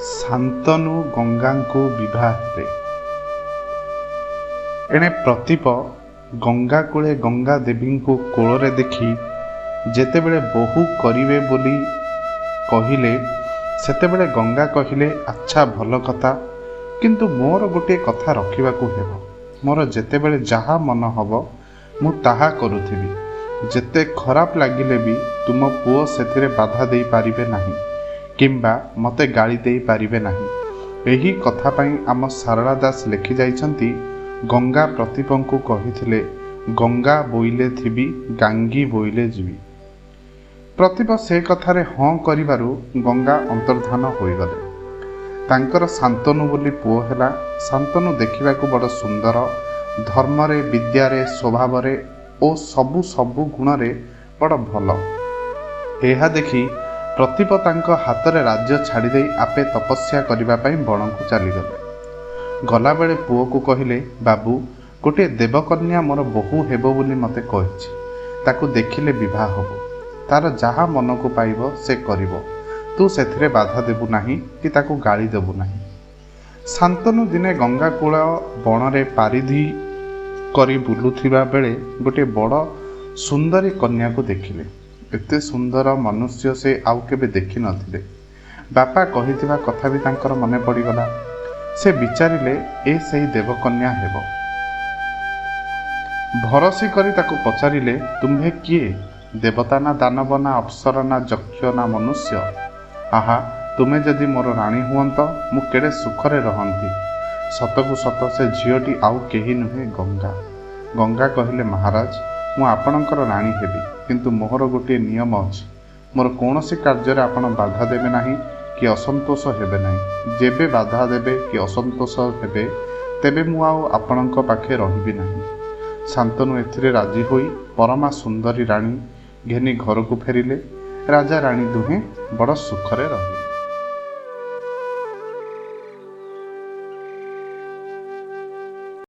ଶାନ୍ତନୁ ଗଙ୍ଗାଙ୍କୁ ବିଭା ହେଲେ। ଏଣେ ପ୍ରତୀପ ଗଙ୍ଗାକୂଳେ ଗଙ୍ଗା ଦେବୀଙ୍କୁ କୋଳରେ ଦେଖି ଯେତେବେଳେ ବୋହୂ କରିବେ ବୋଲି କହିଲେ, ସେତେବେଳେ ଗଙ୍ଗା କହିଲେ, ଆଚ୍ଛା ଭଲ କଥା, କିନ୍ତୁ ମୋର ଗୋଟିଏ କଥା ରଖିବାକୁ ହେବ। ମୋର ଯେତେବେଳେ ଯାହା ମନ ହେବ ମୁଁ ତାହା କରୁଥିବି। ଯେତେ ଖରାପ ଲାଗିଲେ ବି ତୁମ ପୁଅ ସେଥିରେ ବାଧା ଦେଇପାରିବେ ନାହିଁ କିମ୍ବା ମୋତେ ଗାଳି ଦେଇପାରିବେ ନାହିଁ। ଏହି କଥା ପାଇଁ ଆମ ସାରଳା ଦାସ ଲେଖିଯାଇଛନ୍ତି, ଗଙ୍ଗା ପ୍ରତୀପଙ୍କୁ କହିଥିଲେ, ଗଙ୍ଗା ବୋଇଲେ ଥିବି, ଗାଙ୍ଗି ବୋଇଲେ ଯିବି। ପ୍ରତୀପ ସେ କଥାରେ ହଁ କରିବାରୁ ଗଙ୍ଗା ଅନ୍ତର୍ଦ୍ଧାନ ହୋଇଗଲେ। ତାଙ୍କର ଶାନ୍ତନୁ ବୋଲି ପୁଅ ହେଲା। ଶାନ୍ତନୁ ଦେଖିବାକୁ ବଡ଼ ସୁନ୍ଦର, ଧର୍ମରେ, ବିଦ୍ୟାରେ, ସ୍ୱଭାବରେ ଓ ସବୁ ସବୁ ଗୁଣରେ ବଡ଼ ଭଲ। ଏହା ଦେଖି ପ୍ରତୀପ ତାଙ୍କ ହାତରେ ରାଜ୍ୟ ଛାଡ଼ିଦେଇ ଆପେ ତପସ୍ୟା କରିବା ପାଇଁ ବଣକୁ ଚାଲିଗଲେ। ଗଲାବେଳେ ପୁଅକୁ କହିଲେ, ବାବୁ, ଗୋଟିଏ ଦେବକନ୍ୟା ମୋର ବୋହୂ ହେବ ବୋଲି ମୋତେ କହିଛି। ତାକୁ ଦେଖିଲେ ବିଭା ହବୁ। ତାର ଯାହା ମନକୁ ପାଇବ ସେ କରିବ। ତୁ ସେଥିରେ ବାଧା ଦେବୁ ନାହିଁ କି ତାକୁ ଗାଳି ଦେବୁ ନାହିଁ। ଶାନ୍ତନୁ ଦିନେ ଗଙ୍ଗାକୂଳ ବଣରେ ପାରିଧି କରି ବୁଲୁଥିବା ବେଳେ ଗୋଟିଏ ବଡ଼ ସୁନ୍ଦରୀ କନ୍ୟାକୁ ଦେଖିଲେ। ଏତେ ସୁନ୍ଦର ମନୁଷ୍ୟ ସେ ଆଉ କେବେ ଦେଖିନଥିଲେ। ବାପା କହିଥିବା କଥା ବି ତାଙ୍କର ମନେ ପଡ଼ିଗଲା। ସେ ବିଚାରିଲେ ଏ ସେଇ ଦେବକନ୍ୟା ହେବ। ଭରସି କରି ତାକୁ ପଚାରିଲେ, ତୁମ୍ଭେ କିଏ? ଦେବତା ନା ଦାନବ ନା ଅପ୍ସରା ନା ଯକ୍ଷ ନା ମନୁଷ୍ୟ? ଆହା, ତୁମେ ଯଦି ମୋର ରାଣୀ ହୁଅନ୍ତ, ମୁଁ କେଡ଼େ ସୁଖରେ ରହନ୍ତି। ସତକୁ ସତ ସେ ଝିଅଟି ଆଉ କେହି ନୁହେଁ, ଗଙ୍ଗା। ଗଙ୍ଗା କହିଲେ, ମହାରାଜ, ମୁଁ ଆପଣଙ୍କର ରାଣୀ ହେବି, କିନ୍ତୁ ମୋହର ଗୋଟିଏ ନିୟମ ଅଛି। ମୋର କୌଣସି କାର୍ଯ୍ୟରେ ଆପଣ ବାଧା ଦେବେ ନାହିଁ କି ଅସନ୍ତୋଷ ହେବେ ନାହିଁ। ଯେବେ ବାଧା ଦେବେ କି ଅସନ୍ତୋଷ ହେବେ, ତେବେ ମୁଁ ଆଉ ଆପଣଙ୍କ ପାଖେ ରହିବି ନାହିଁ। ଶାନ୍ତନୁ ଏଥିରେ ରାଜି ହୋଇ ପରମା ସୁନ୍ଦରୀ ରାଣୀ ଘେନି ଘରକୁ ଫେରିଲେ। ରାଜା ରାଣୀ ଦୁହେଁ ବଡ଼ ସୁଖରେ ରହିଲେ।